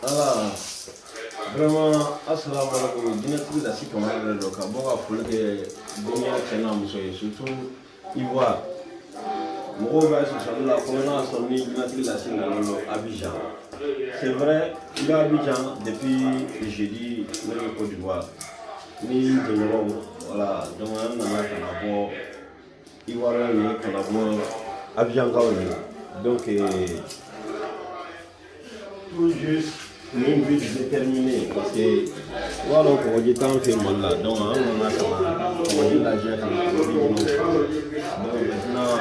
Ala vraiment, assalamu alaikum. Jinɛtigi Lasi Kamara de don ka bɔ ka foli kɛ duniya cɛ n'a muso ye, surtout Ivoire. Mɔgɔw bɛ sɔsɔli la ko n'a sɔrɔ ni jinɛtigi Lasi nalen don Abidjan. C'est vrai, n bɛ Abidjan depuis jeudi. Ne bɛ Côte d'Ivoire ni n jɛɲɔgɔnw. Voilà, donc an nana ka na bɔ Ivoirien ye, ka na bɔ Abidjankaw ye. Donc tout juste nin but déterminé, parce que i b'a dɔn kɔgɔji t'an fɛ Mali la. Donc an nana ka na kɔgɔji lajɛ, ka na kɔgɔji ɲini. Donc maintenant,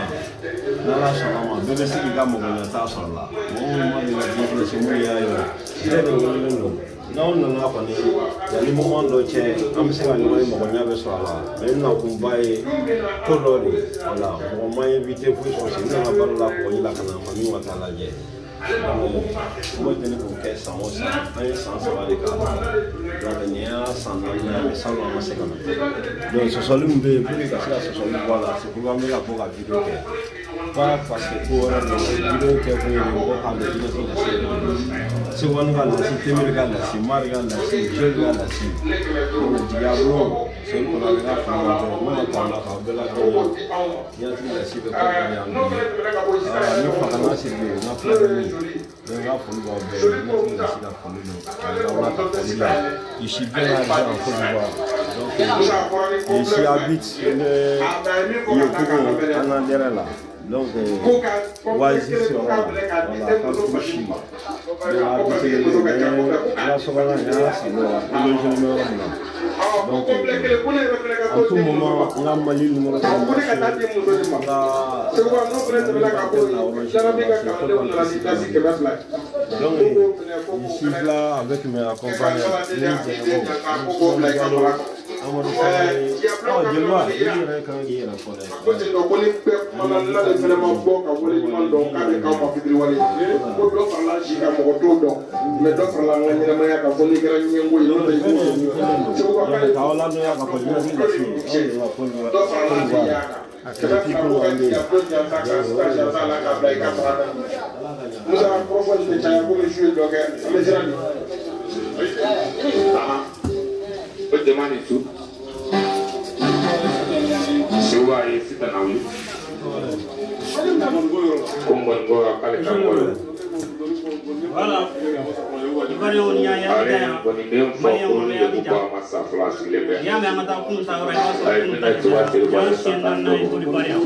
n'Ala sɔnna ma, bɛɛ bɛ se k'i ka mɔgɔɲɛta sɔrɔ la. Mɔgɔ minnu ma deli ka diɲɛ se, minnu y'a ye, bɛɛ de welelen don. N'aw nana kɔni, yanni moment dɔ cɛ, an bɛ se ka ɲɔgɔn ye, mɔgɔɲa bɛ sɔrɔ a la. Mais n nakunba ye ko dɔ de ye. Voilà, mɔgɔ ma invité foyi sɔrɔ. N nana baara la kɔgɔji la ka na Mami ka taa lajɛ. N ma deli k'o kɛ san o san. An ye san 3 de k'a la. Donc nin y'a san 4nan ye, mais salon an ma se ka na. Donc sɔsɔli min bɛ yen, pour que ka se ka sɔsɔli bɔ a la, c'est pourquoi an bɛ ka bɔ ka vidéo kɛ, pas parce que ko wɛrɛ don. Vidéo kɛ kun ye mɔgɔw k'a dɔn jinɛtigi Lasi yɛrɛ de don. Seguwani ka Lasi, Temeri ka Lasi, Mari ka Lasi, Joli ka Lasi. Donc jigiya bulon Seydou Konate ka foli b'aw bɛɛ. N bɛna taa la k'aw bɛɛ ladɔnniya, jinɛtigi Lasi bɛ Côte d'Ivoire yan bi. Ni Fakana Sidibe, n ka fulakɛni. Donc n ka foli b'aw bɛɛ ye. Jinɛtigi Lasi ka foli don k'a yira aw la ka foli la. Ici bien Abidjan en Côte d'Ivoire. Donc ici habite le Yopougon Anadere là. Donc Oasis yɔrɔ la, voilà, Carrefour Si. Donc habité mais n ka sokɔnɔ nin y'a salon la, i logé bɛ yɔrɔ min na. Donc en tout moment, n ka Mali numéro ka marché, n ka Mali banque la Orange marché, Côte d'Ivoire. Donc je suis là avec mes accompagnants, ni jɛɲɔgɔnw, Ousmane Diallo, Amadou Sangare. Ɔ jeliba, i yɛrɛ kan k'i yɛrɛ fɔ dɛ. Ko ten tɔ, ko ni bɛɛ kumana, n'ale fɛnɛ ma bɔ ka wale ɲuman dɔn, k'a bɛ k'aw ma fitiriwale ye. Ko dɔ farala si kan, mɔgɔ t'o dɔn, mɛ dɔ farala an ka ɲɛnamaya kan, fo n'i kɛra ɲɛngo ye, n'o tɛ i b'o dɔn. Segu ka Donc k'aw ladɔnniya k'a fɔ jinɛtigi Lasi, anw de la Côte d'Ivoire, dɔ farala Côte si d'Ivoire. kan. Kɛmɛ fila ko ka diya dɔ jan ta ka sisan t'a la k'a bila i ka fara kan. Musa, kɔrɔfɔ in tɛ caya komi su ye dɔ kɛ, an bɛ siran nin. O jama ni su Seguba ye sitan na wuli ko ngɔni k'ale ka ngɔni. Voilà. Ivoirien ni y'an Ale Abidjan yan. ngɔniden fɔ Maliyɛnw ko bɛ ni Abidjan. ko a ma sa fila sigilen bɛ. N'i y'a mɛn an ka taa kunun ta yɔrɔ, i b'a A sɔrɔ ye kunun ne ta ka Seguba de Seriba yan ye siɲɛ san tan naaninan ye ni Côte d'Ivoire yan.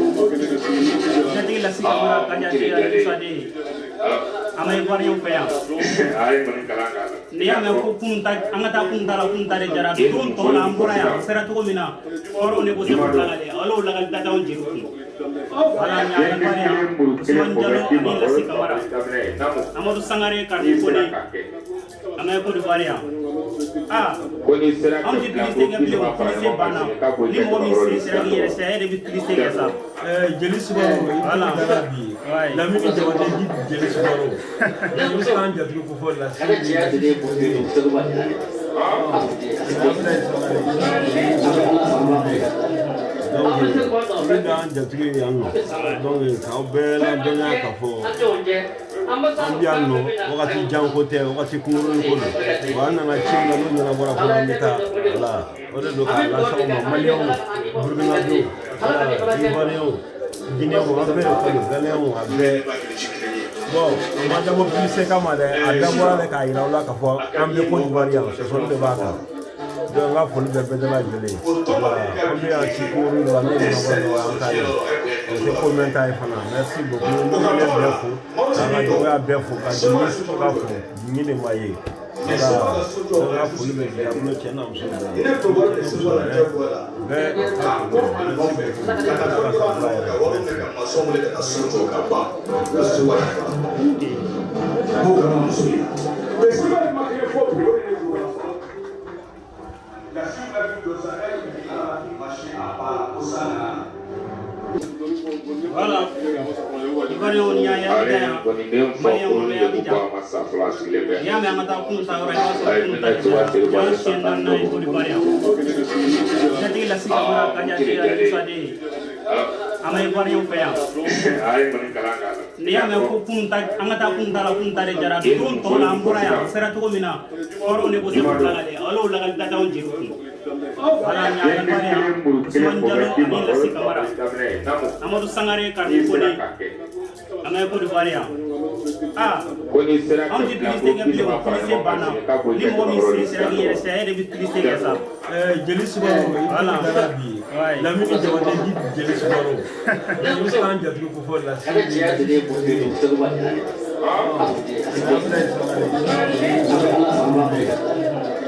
Jatigi Lasi Kamara Kaja Musa de ye. An ma Ivoirien fɛ yan. A ye ngɔni kalan k'a la. N'i y'a mɛn ko kunun ta, an ka taa kunun ta la, kunun ta de jara. Don tɔ la, an bɔra yan, a sera cogo min na, hɔrɔnw de ko se k'u lakale. Al'o lakali ta t'anw jeliw kun. Voilà, nin y'an Ivoirien yan. Ousmane Diallo ani Lasi Kamara. Amadou Sangare N'i Karimu sera Kone. ka kɛ. An bɛ Côte d'Ivoire yan. Ah, Ko n'i sera anw tɛ kɛ publicité kɛ bi bilen o, saba fara publicité ɲɔgɔn kan banna. sini k'a ko Ni mɔgɔ min sen sera k'i yɛrɛ sɛ, e de bɛ publicité kɛ sa. Jeli Sumaro, i Voilà. dara bi. Lamini Jabate di jeli Sumaro. I bɛ se k'an jatigi ko fɔ Lasi. Abdoulaye Sangare. Donc olu d'an jatigi ye yan nɔ. Donc k'aw bɛɛ ladɔnniya k'a fɔ an bɛ yan nɔ, wagati jan ko tɛ, wagati kunkurunin ko don wa. An nana ci min na, n'o ɲɛnabɔra fana, an bɛ taa. Voilà, o de don k'a lase aw ma. Maliyɛnw, Burukinabew, voilà, Ivoiriyɛnw, Guinéenw, an bɛɛ de ko don, Ghanéenw, a bɛɛ. Bon, a ma dabɔ publicité kama dɛ, a dabɔra de k'a yira aw la k'a fɔ an bɛ Côte d'Ivoire yan, sɔsɔli de b'a kan. Donc n ka foli bɛ bɛɛ lajɛlen ye. Voilà, an bɛ yan ci kunkurunin dɔ la, n'o ɲɛnabɔra dɔrɔn, an t'a ye. O tɛ ko mɛn ta ye fana. Merci beaucoup. N bɛ maliyɛn bɛɛ fo, k'an ka dɔgɔya bɛɛ fo, ka jigin ka fo jigin de ma ye. Voilà, donc n ka foli bɛ Diabolo cɛ n'a muso bɛɛ ye. Bɛɛ ka foli bɛ. Merci beaucoup. Ala ka sabula yɛrɛ. Merci. Mais Seba ma kɛ fɔ bi, o de ye Voilà. Ivoirien ni y'an Ale Abidjan yan. ngɔniden fɔ Maliyɛnw ko bɛ ni ko Abidjan. a ma sa fila sigilen bɛ. N'i y'a mɛn an ka taa kunun ta yɔrɔ, i b'a A sɔrɔ ye kunun ne ta ka de Seguba jara. Seriba Yan ye siɲɛ san tan ni naaninan ye duuru. Côte d'Ivoire yan. Jatigi Lasi Kamara Kaja Musa de ye. An ka Ivoirien fɛ yan. N'i y'a mɛn ko kunun ta, an ka taa kunun ta la, kunun ta de jara don tɔ la, an bɔra yan, o sera cogo min na, hɔrɔnw de ko se k'u lakale, olu lakali da t'anw jeliw kun. Voilà, nin y'an Ivoirien Ousmane Diallo ani Lassi Kamara, Amadou Sangare, Karimi Kone, an ka Côte d'Ivoire yan. Ah, anw tɛ publicité kɛ bilen, o publicité banna. Ni mɔgɔ min sen sera k'i yɛrɛ sɛ, e de bɛ publicité kɛ sa. Jeli Sumaro, i Voilà. dara bi. Lamini Jabate di jeli Sumaro. I bɛ se k'an jatigi ko fɔ Lassi.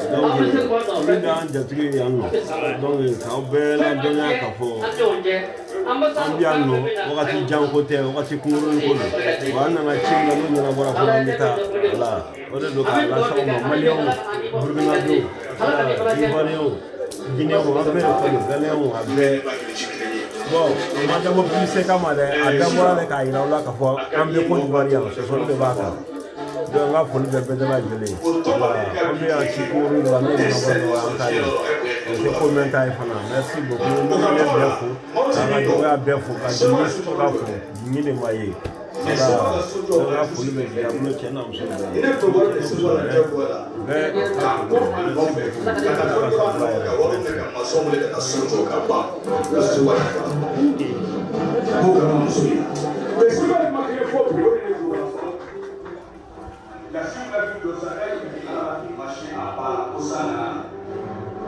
Donc olu y'an jatigi ye yan nɔ. Donc k'aw bɛɛ ladɔnniya k'a fɔ an bɛ yan nɔ, wagati jan ko tɛ, wagati kunkurunin ko don. Wa an nana ci min na, n'o ɲɛnabɔra fana, an bɛ taa. Voilà, o de don k'a lase aw ma, Maliyɛnw, Burukinabew, voilà, Ivoiriyɛnw, Guinéenw, an bɛɛ de ko don, Ghanéenw, a bɛɛ. Bon, o ma dabɔ publicité kama dɛ, a dabɔra de k'a yira aw la k'a fɔ an bɛ Côte d'Ivoire yan, sɔsɔli de b'a kan. Donc n ka foli bɛ bɛɛ lajɛlen ye. Voilà, an bɛ yan ci kunkurunin dɔ la, n'o ɲɛnabɔra dɔrɔn an taa ye. O tɛ ko mɛn ta ye fana. Merci beaucoup. N bɛ maliyɛn bɛɛ fo, k'an ka dɔgɔya bɛɛ fo, ka jigi ka fo, jigi de ma ye. Voilà, donc n ka foli bɛ bila bolo cɛ n'a muso bɛɛ ye. Bɛɛ ka foli bɛ. Merci beaucoup. Ala ka sabula yɛrɛ. Merci.